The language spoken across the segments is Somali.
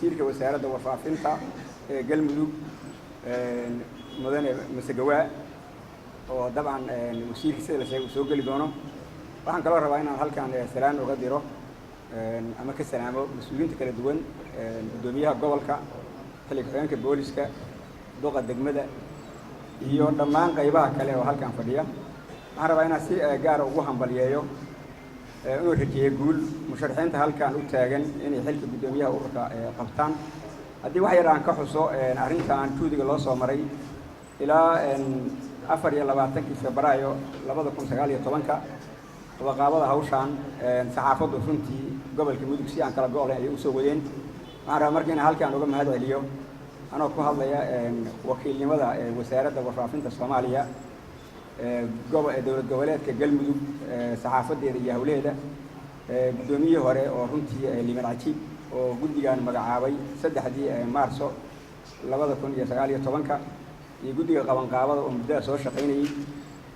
Wasiirka Wasaaradda Warfaafinta ee Galmudug, Mudane Masegawaa, oo dabcan wasiirka sida la sheegay uu soo geli doono. Waxaan kaloo rabaa inaan halkan salaan uga diro ama ka salaamo mas-uuliyiinta kala duwan, guddoomiyaha gobolka, taliya ku-xigeenka booliska, duqa degmada iyo dhammaan qaybaha kale oo halkan fadhiya. Waxaan rabaa inaan si gaara ugu hambalyeeyo, inuu rajeeyo guul musharaxiinta halkan u taagan inay xilka guddoomiyaha ururka qabtaan. Haddii wax yar aan ka xuso arrintan juhdiga loo soo maray ilaa 24-kii Febraayo 2019-ka, qabaqaabada hawshaan saxaafaddu runtii gobolka Mudug si aan kala go' lahayn ayay usoo wadeen. Waxaan rabaa marka inaan halkan uga mahad celiyo, anoo ku hadlaya wakiilnimada Wasaaradda Warfaafinta Soomaaliya, dowlad goboleedka Galmudug saxaafadeeda iyo hawlaheeda, guddoomiyihii hore oo runtii Liman Cajiib oo guddigan magacaabay 3-dii Maarso 2019-ka, iyo guddiga qabanqaabada oo muddada soo shaqaynayey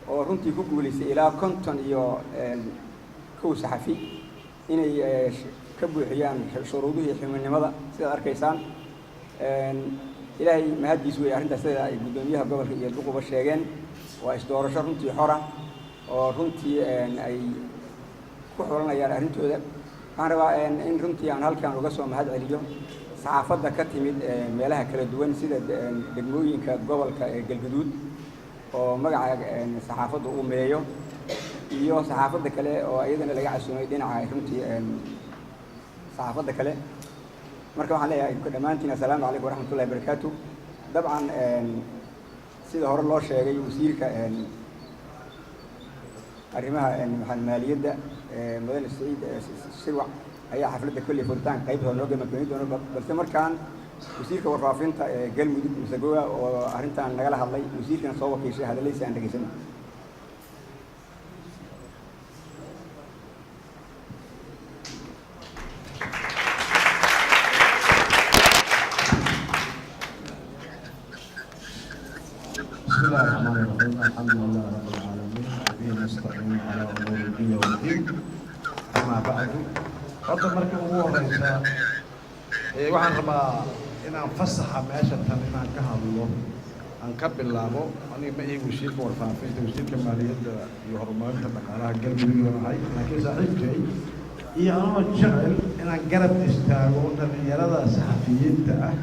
oo runtii ku guulaystay ilaa 51 saxafi inay ka buuxiyaan shuruudihii xubinimada. Sidaad arkaysaan, Ilaahay mahaddiis wey arrintaas. Sida ay guddoomiyaha gobolka iyo duquba sheegeen, waa isdoorasho runtii xora oo runtii ay ku xulanayaan arrintooda. Waxaan rabaa in runtii aan halkan uga soo mahad celiyo saxaafadda ka timid meelaha kala duwan, sida degmooyinka gobolka ee Galguduud oo magaca saxaafadda uu meeyo, iyo saxaafadda kale oo iyadana laga casuumay dhinaca runtii saxaafadda kale. Marka waxaan leeyahay dhammaantiin assalaamu calaykum waraxmatullahi barakaatu. Dabcan, sida hore loo sheegay, wasiirka arrimaha maxaa maaliyadda, Mudane Saciid Shirwac, ayaa xafladda kolley furitaanka qaybta hore noo gamakeeni doono, balse markaan wasiirka warfaafinta ee Galmudug, Masegowa, oo arrintan nagala hadlay, wasiirkana soo wakiishay, hadaladiisa aan dhegaysano. بسم الله الرحمن الرحيم، الحمد لله رب العالمين، وبه نستعين على امور الدنيا والدين، اما بعد. Horta marka ugu horeysa waxaan rabaa inaan fasaxa meesha tan inaan ka hadlo aan ka bilaabo. Aniga ma ihi wasiirka warfaafinta, wasiirka maaliyadda iyo horumarinta dhaqaalaha Galmudug ahay, laakiin saaxiibkay iyo anoo jecel inaan garab istaago dhalinyarada saxafiyiinta ah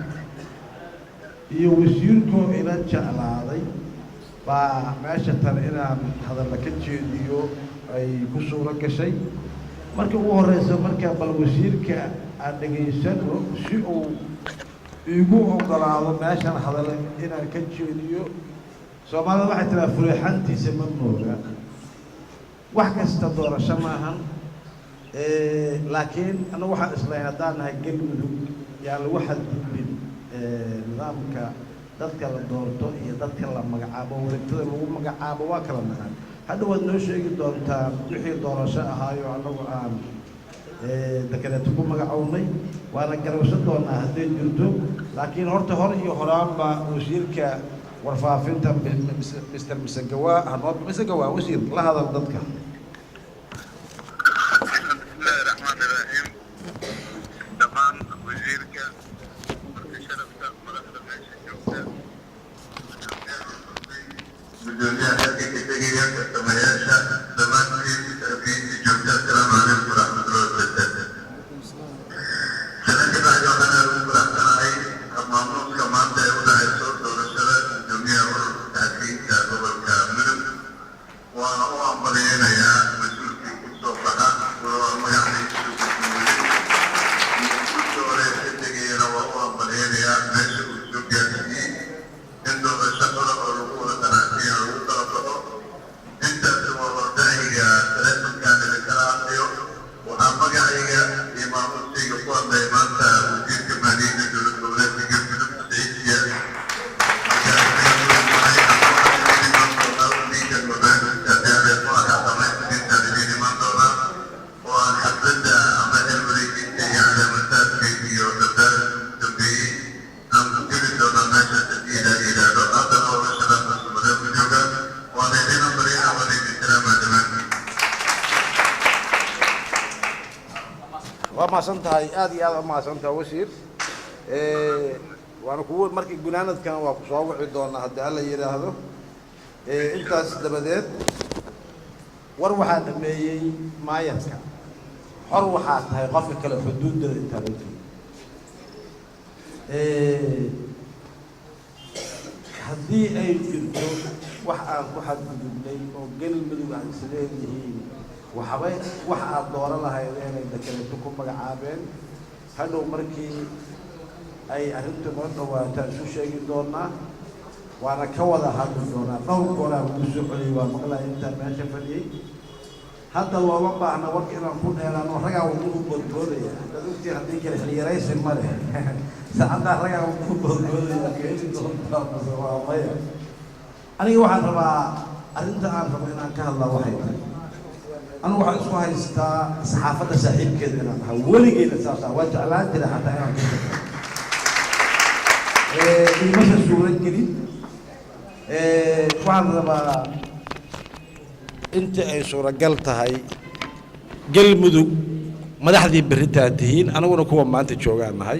iyo wasiirkoo ila jeclaaday baa meesha tan inaan hadalla ka jeediyo ay ku suuro gashay. Marka ugu horeysa, marka bal wasiirka aan dhegaysano si uu igu ogolaado meeshan hadalla inaan ka jeediyo. Soomaalida waxay tiraa, "Fuleexantiisa ma mooga." Wax kasta doorasho maahan, laakiin annagu waxaan islahayn haddaan nahay Galmudug yaan lagu xadgudbin nidaamka dadka la doorto iyo dadka la magacaabo. Wareegtada lagu magacaabo waa kala naqan. Hadha waad noo sheegi doontaa wixii doorasho ahaayo annagu aan dekereeto ku magacownay, waana garowsan doonaa hadday jirto. Laakiin horta hor iyo horaanba wasiirka warfaafinta, Mr. Misegawa, hanoo Misegawa, wasiir, la hadal dadka. Bismillahi raxmaani raxiim. Dhammaan wasiirka, marka sharafta, madaxda meesha joogta, gudoomiyaha halka ka tegaya, tartamayaasha, dhammaantiin salafiyiinta joogta, assalaamu calaykum waraxmatullahi wabarakaatu. Sana ka bacdi, waxaan aad ugu faraxsanahay maamuuska maanta ee u dhacayso doorashada gudoomiyaha ururka saxafiyiinta gobolka Mudug. Waana u hambaliyeynayaa mas-uulkii ku soo baxa oo magacdiisu guduuday, mas-uulka hore ka tegayana waa u hambaliyeynayaa meesha uu soo gaarsiiyey in doorasho xora oo lagu wada qanacsiya lagu kala baxo. Intaas waa wardacayga. Taleefonkaan idinkala hadlayo waxaa magacayga iyo maamuuskayga ku hadlaya maanta wasiirka maaliyadda dowlad goboleedka Galmudug, Saciid Siyaad. Oo aan xafladda ama xilwareejinta iyo caleemasaadka iyo dardaaranka ugu dambeeyey aan ku geli doonaa meeshaas haddii Ilaah yidhaahdo. Haddana howlashada cusubadee ku jooga waana idin hambalyaha, waana idin salaamaa dhammaantiin. Waa mahadsan tahay, aada iyo aad u mahadsan tahay, wasiir. Waana kugu markii gunaanadkan waa ku soo wici doonaa haddii Alla yidhaahdo. Intaas dabadeed, war waxaa dhameeyey maayarka. Xor waxaa tahay qofka kale xuduuddada intaa loo tegay. Haddii ay jirto wax aan ku xadgudubnay oo Galmudug aad isleedihiin waxbay, wax aad dooran lahaydeen ay dakaleeto ku magacaabeen, hadhow markii ay arrintu noo dhawaataan isu sheegi doonaa, waana ka wada hadli doonaa. Dhowr gooraan ugu soo celiyey, waa maqlaya intaan meesha fadhiyey. Hadda looma baahna warka inaan ku dheeraano. Ragaa wadnuhu boodboodaya, haddaad ogtiin, haddii kale xiliyaraysi ma leh. Saacaddaa ragaa wadnuhu boodboodaya, keeni doontaa mase waa maya? Aniga waxaan rabaa, arrinta aan rabo inaan ka hadlaa waxay tahay, anigu waxaan isku haystaa saxaafadda saaxiibkeeda inaan ahaa weligeyna, saas ah waa jeclaan jira xataa inaan ka shaqeeyo, iimasa suuro gelin. Waxaan rabaa inta ay suuragal tahay, Galmudug madaxdii berritaa tihiin, aniguna kuwa maanta joogaan nahay,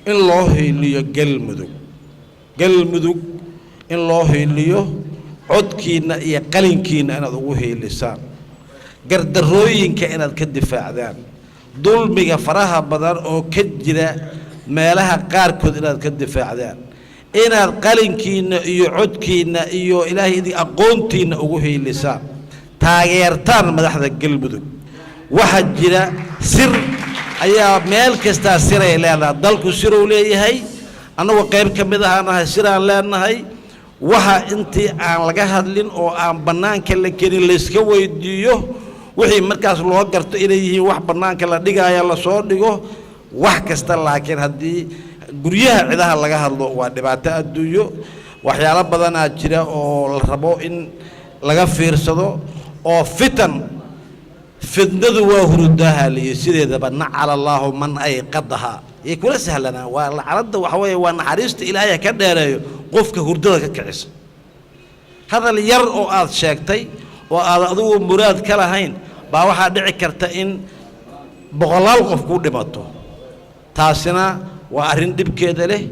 in loo hiiliyo Galmudug. Galmudug in loo hiiliyo, codkiinna iyo qalinkiinna inaad ugu hiilisaan, gardarrooyinka inaad ka difaacdaan, dulmiga faraha badan oo ka jira meelaha qaarkood inaad ka difaacdaan, inaad qalinkiinna iyo codkiinna iyo Ilaahay idin aqoontiinna ugu hiilisaan, taageertaan madaxda Galmudug. Waxaa jira sir ayaa meel kastaa siray leedahay, dalku siruu leeyahay. Annagu qayb ka mid ahaan nahay, siraan leenahay. Waxa intii aan laga hadlin oo aan bannaanka la kenin, layska weydiiyo wixii markaas loo garto inay yihiin wax bannaanka la dhigaya, lasoo dhigo wax kasta. Laakiin haddii guryaha cidaha laga hadlo, waa dhibaato adduunyo. Waxyaalo badanaa jira oo la rabo in laga fiirsado oo fitan. Fitnadu waa hurudaaha liyo sideedaba. Nacala Allaahu man ayqadaha, yay kula sahlanaa. Waa lacnadda, waxa weeye waa naxariista Ilaahay ka dheereeyo qofka hurdada ka kicisa. Hadal yar oo aad sheegtay oo aad adigu muraad ka lahayn baa waxaa dhici karta in boqolaal qof kuu dhimato. Taasina waa arrin dhibkeeda leh.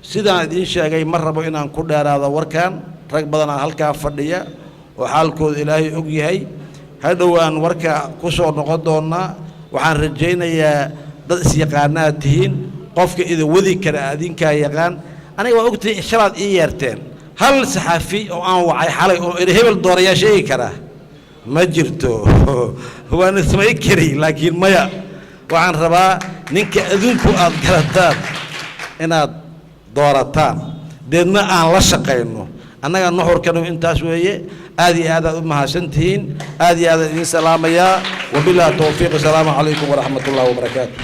Sidaan idiin sheegay, ma rabo inaan ku dheeraado warkan. Rag badanaa halkaa fadhiya oo xaalkooda Ilaahay og yahay. Hadhowaan warka ku soo noqon doonnaa. Waxaan rajaynayaa dad isyaqaanaad tihiin, qofka idin wadi kara adinkaa yaqaan. Aniga waa ogtihiin, shalaad ii yeerteen. Hal saxafi oo aan wacay xalay oo idhi hebel doorayaa sheegi karaa ma jirto. Waan ismay kari, laakiin maya, waxaan rabaa ninka adinku aad garataan inaad doorataan, deedna aan la shaqayno. Annaga nuxurkanu intaas weeye. Aad iyo aad aad u mahadsantihiin, aad iyo aad idiin salaamayaa. Wabillahi towfiiq. Asalaamu calaykum waraxmat ullahi wabarakaatu.